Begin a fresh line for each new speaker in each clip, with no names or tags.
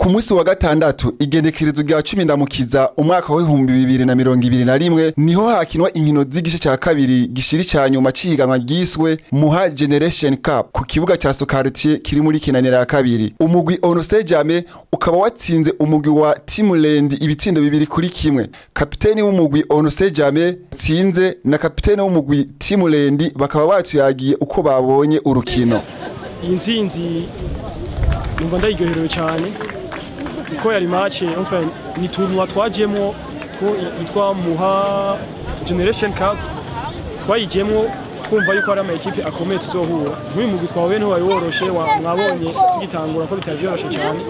Ku munsi wa gatandatu, igenekerezo rya 10 Ndamukiza umwaka wa 2021, niho hakinwa inkino z'igice ca kabiri gishiri ca nyuma c'ihiganwa ryiswe Muha Generation Cup ku kibuga ca Sokartier kiri muri Kinanira ya kabiri. Umugwi Onosejame ukaba watsinze umugwi wa Timland ibitsindo 2-1. Kapiteni w'umugwi Onosejame tsinze na kapiteni w'umugwi Timland bakaba batuyagiye uko babonye urukino.
Iyi ntsinzi numva ndayiryoherewe cyane kuko yari match, enfin ni tournoi twajemo ko yitwa Muha Generation Cup. Twayijemo twumva yuko ari ama équipe akomeye tuzohura. Nk'uyu mugwi twahuye ntiwari woroshe, mwabonye tugitangura ko bitari byoroshe cyane.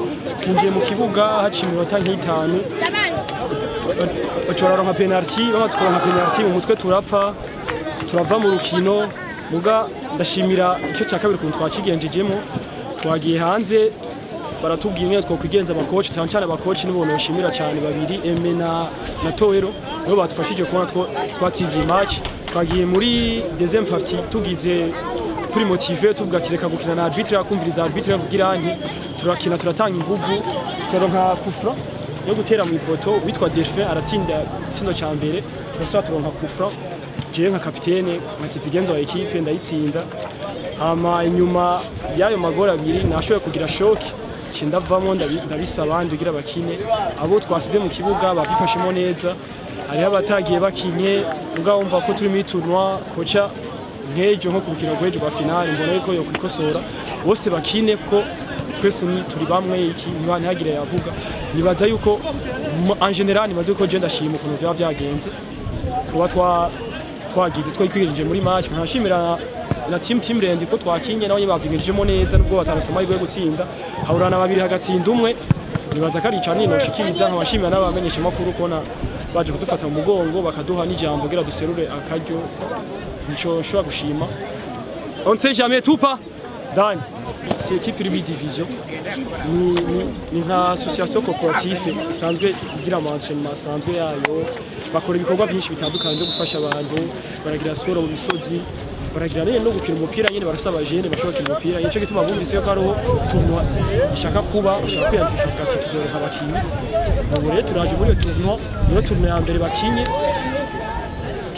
Twinjiye mu kibuga haciye iminota nk'itanu baca bararonka penalty. Bamaze kuronka penalty, mu mutwe turapfa, turava mu rukino. Muga ndashimira igice cya kabiri ukuntu twakigenjejemo. Twagiye hanze baratubwira ingene twokwigenza, abakoci cyane cyane, abakoci nibo noshimira cyane babiri, Eme na Toero, nibo badufashije kubona twatsinze iyi match. Twagiye muri deuxième partie tugize turi motivé, tuvuga ati reka gukina na arbitre, yakumviriza arbitre kugira nti turakina, turatanga inguvu, turonka coup franc yo gutera mu ipoto, witwa Delphin aratsinda igitsindo ca mbere. Turasubira turonka coup franc, jewe nka kapitene, nka kizigenza wa équipe, ndayitsinda. Hama inyuma y'ayo magora abiri nashoboye kugira choc, nca ndavamo, ndabisaba abandi kugira bakine. Abo twasize mu kibuga bavyifashemo neza, hariho abatagiye bakinye. Mugabo wumva ko turi muri tournoi, coach nk'ejo, nko ku rukino rw'ejo rwa finale, mbona yuko yokwikosora bose bakine kuko twese ni turi bamwe. Iki ntihagire yavuga. Nibaza yuko en général, nibaza yuko je ndashima ukuntu vyaba vyagenze, tuba twagize twikwirinje muri match. Nkashimira na team Rendi ko twakinye, nabo bavyinjijemo neza nubwo batarose amahirwe yo gutsinda, haburana babiri hagatsinda umwe. Nibaza ko ari ico ninoshikiriza. Nkabashimira n'abamenyesha makuru kubona baje kudufata mu mugongo, bakaduha n'ijambo kugira duserure akaryo. Nico nshobora gushima. On ne sait jamais tout pas Dan, c'est équipe iri muri division, ni nka association coopérative isanzwe igira ama entraînement asanzwe yayo. Bakora ibikorwa byinshi bitandukanye byo gufasha abantu, baragira siporo mu misozi, baragira rero no gukina umupira nyine, barafise abajene bashobora gukina umupira. Nico gituma bumvise ko hariho tournoi ishaka kuba, bashaka kwiyandikisha, bavuga ati tuzoronka abakinyi. Ubu rero turaje muri iyo tournoi, niyo tournoi ya mbere bakinye.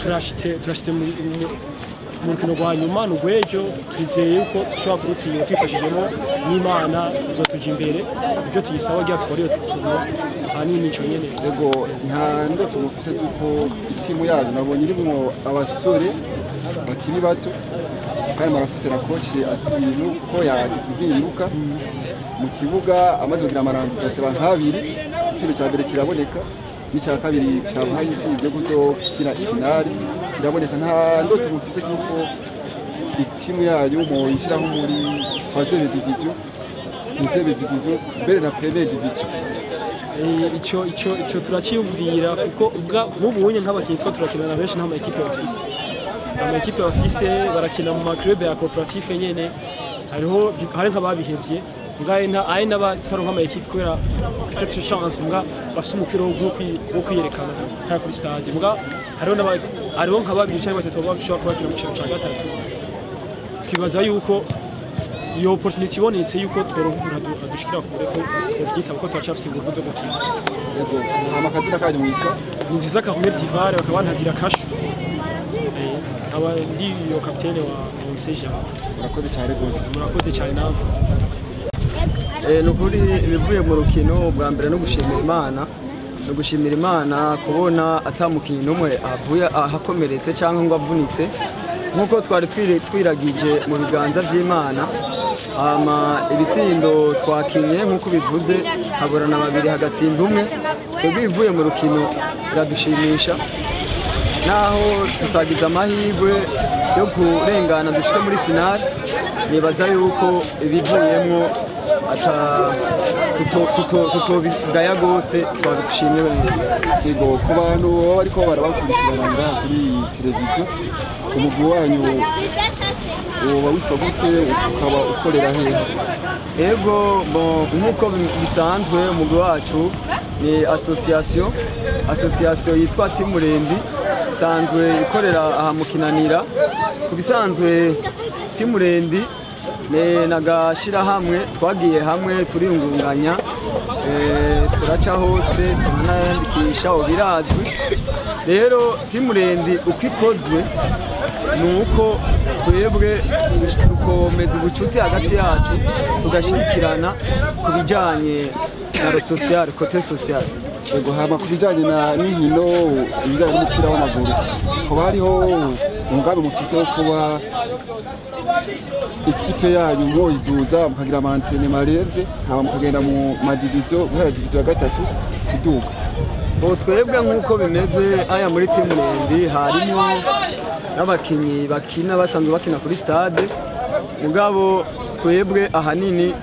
Turashitse mu rukino rwa nyuma, ni urw'ejo. Twizeye yuko dushobora kurutsinda twifashijemo n'Imana izotuja imbere, ibyo tuyisaba kugira tutware iyo tournoi. Ahanini nico nyene.
Yego, nta ndoto mufise z'uko itimu yanyu nabonye irimwo abasore bakiri bato, kandi murafise na coach azi ibintu kuko yagize impinduka mu kibuga, amaze kugira amarambo nk'abiri, igitsindo cya mbere kiraboneka n'icya kabiri cyabahaye intsinzi yo kuzokina finale kiraboneka. Nta ndoto mufise z'uko itimu yanyu muyishyiraho muri troisième division, deuxième division, mbere na première division?
Ico turaciyumvira kuko nk'ubunye nk'abakinyi two turakinana benshi nta ma équipe bafise. Ama équipe bafise barakina mu ma club ya coopérative nyene, hariho hari nk'ababihevye ngaye nta aye n'abataronka ama équipe kubera peut-être chance, mbwa bafise umupira wo kwiyerekana nka kuri stade. Mbwa hariho nka babiri canke batatu bashobora kuba bakina mu cicaro ca gatatu. Twibaza yuko iyo opportunity ibonetse yuko tworonka umuntu adushikira kure, ko twovyitaba ko turacafise inguvu zo gukina.
Yego, hama akazina kanyu mwitwa?
Ni nziza Carmel Divare, bakaba bantazira Kashu. Nkaba ndi iyo kapitene wa Onseja.
Murakoze cyane rwose.
Murakoze cyane namwe.
Ni ukuri ibivuye mu rukino bwa mbere no gushimira Imana, no gushimira Imana kubona atamukinyi n'umwe avuye ahakomeretse cyangwa ngo avunitse, nk'uko twari twiragije mu biganza by'Imana. Hama ibitsindo twakinye, nk'uko bivuze, haburana babiri hagatsinda umwe. Twebwe ibivuye mu rukino biradushimisha, naho tutagize amahirwe yo kurengana dushike muri finale. Nibaza yuko ibivuyemwo ata tutobigaya rwose, twabishimye neza.
Yego, ku bantu baba bariko barabakurikirana ngaha kuri televiziyo, umugwi wanyu woba witwa gute, ukaba ukorera hehe?
Ego, bon, nk'uko bisanzwe, umugwi wacu ni association yitwa Timurendi, isanzwe ikorera aha mu Kinanira. Ku bisanzwe Timurendi ni nagashirahamwe twagiye hamwe turiyungunganya. Turaca hose, turanayandikisha, birazwi. Rero Team Rendi uko ikozwe ni uko twebwe dukomeza ubucuti hagati yacu, tugashigikirana ku bijyanye na le social, côté social.
Yego, hama ku bijyanye na n'inkino, ibijyanye n'umupira w'amaguru, hoba hariho umugambi mufise wo kuba ikipe yanyu mwoyiduza, mukagira ama entraînements arenze, hama mukagenda mu ma divisions, guhera division ya gatatu kuduga?
Bo, twebwe nk'uko bimeze aya muri Team Rendi harimo n'abakinyi bakina, basanzwe bakina kuri stade. Mugabo twebwe ahanini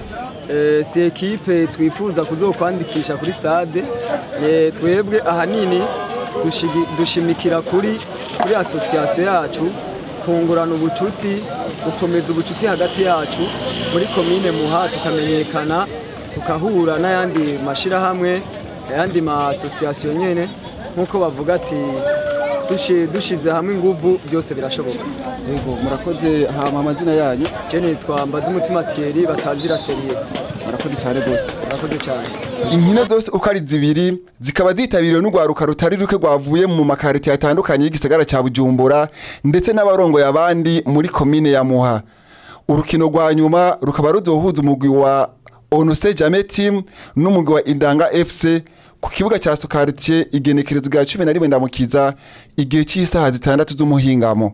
si équipe twifuza kuzokwandikisha kuri stade. Twebwe ahanini dushimikira kuri association yacu, kungurana ubucuti, gukomeza ubucuti hagati yacu muri komine Muha, tukamenyekana, tukahura n'ayandi mashirahamwe, ayandi ma association nyene, nk'uko bavuga ati dushize hamwe inguvu byose birashoboka.
Yego, murakoze. Hama amazina yanyu?
Je nitwa Mbazumutima Thierry, batazira Serie.
Murakoze cyane rwose.
Murakoze cyane.
Inkino zose uko ari zibiri zikaba zitabiriwe n'urwaruka rutari ruke rwavuye mu ma quartiers atandukanye y'igisagara cya Bujumbura, ndetse n'abarongoye abandi muri komine ya Muha. Urukino rwa nyuma rukaba ruzohuza umugwi wa Onose Jame Team n'umugwi wa Indanga FC ku kibuga cya Sokaritiye, igenekerezo rya 11 Ndamukiza, igihe cy'isaha 6 z'umuhingamo.